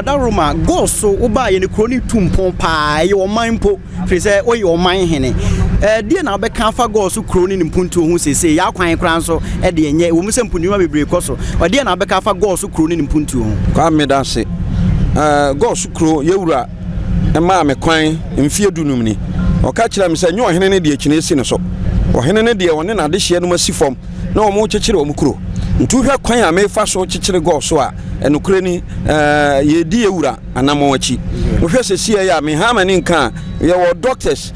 Wadaroma Goaso wobaayɛ no, kuro no tu mpɔn paa, ɛyɛ ɔman mpo, firi sɛ woyɛ ɔman hene. Deɛ na wobɛka afa Goaso kuro no ne mpuntuo ho seesei? Yɛ akwan koraa nso ɛde ɛnyɛ ɛwɔ mu sɛ mpuntuo bebree kɔ so. Ɔdeɛ na wobɛka afa Goaso kuro no ne mpuntuo ho? Kwame, dase. Goaso kuro, yɛwura maa me kwan mfeɛ 15 ni. Ɔka kyerɛ me sɛ nyɛ ɔhene no deɛ kyini si ne so. Ɔhene no deɛ, ɔne n'adehyeɛ no asi fam na wɔn kyekyere wɔn kuro. Nti wohwɛ kwan a mefa so kyekyere Goaso a, ɛnokorɛ ni, yɛdi yɛwura anammɔn akyi. Wohwɛ sɛsie yɛ a, meha m'ani nka a, yɛwɔ doctors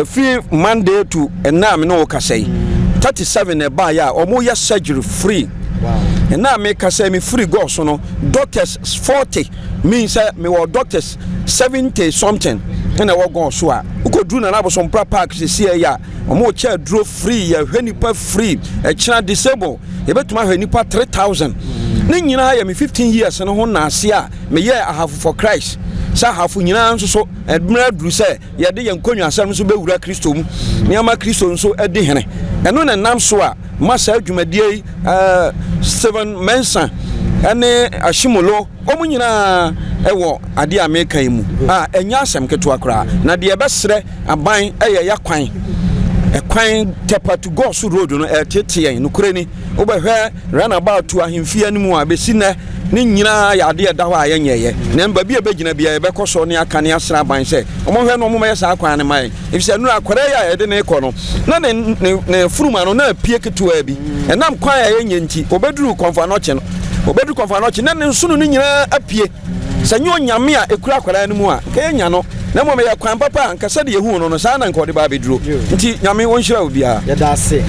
firi Monday to ɛnna a me ne wo kasa yi, 37 na ɛbaeɛ a wɔn yɛ surgery free. Ɛnna a meka sɛ mefiri Goaso no, doctors 40, mean sɛ mewɔ doctors 70 something ɛna ɛwɔ Goaso a wokɔduru Nana Abosompra Park sɛsie yi a, wɔn kyɛ aduro free, yɛhwɛ nipa free. Ɛkyina disable, yɛbɛtumi ahwɛ nipa 3000. Ne nyinaa yɛ me 15 years no ho naase a meyɛ Ahafo for Christ, sɛ Ahafo nyinaa nso so mmerɛ aduru sɛ yɛde yɛn nkonnwa asɛm nso bɛwura Kristo mu, nneɛma Kristo nso adi hene. Ɛno na nam so a ma saa dwumadie yi, Stephen Mensa ɛne Ahyimolo, wɔn nyinaa ɛwɔ adeɛ a meka yi mu a, ɛnyɛ asɛm ketewa koraa. Na deɛ ɛbɛsrɛ aban ɛyɛ yɛ ɛkwan Tepa to Goaso road no, ɛtete yɛn. Nokorɛ ni, wobɛhwɛ roundabout to ahemfie anim a bɛsi nnɛ ne nyinaa yɛ adeɛ ɛda hɔ a yɛnyɛyɛ. Na baabi a ɛbɛgyina bia, yɛbɛkɔ so ne aka ne asra aban sɛ ɔmɔhwɛ no, ɔmɔmɛyɛ saa kwan no ma yɛn, ɛfisɛ nnura akwadaa yi a yɛde ne kɔ no na ne funuma no na apue ketewa bi. Ɛnam kwan a yɛnyɛ nti, obɛduru Kɔmfo Anɔkye no, obɛduru Kɔmfo Anɔkye na ne nsono no nyinaa apue. Sɛ nyɛ Onyame a ɛkura akwadaa no mu a, nka yɛnya no. Na mmom yɛ kwan papa a, nka sɛdeɛ yɛhu no no saa na nka ɔde ba abɛduro. Nti Nyame wɔnhyira wo biara. Yɛda ase.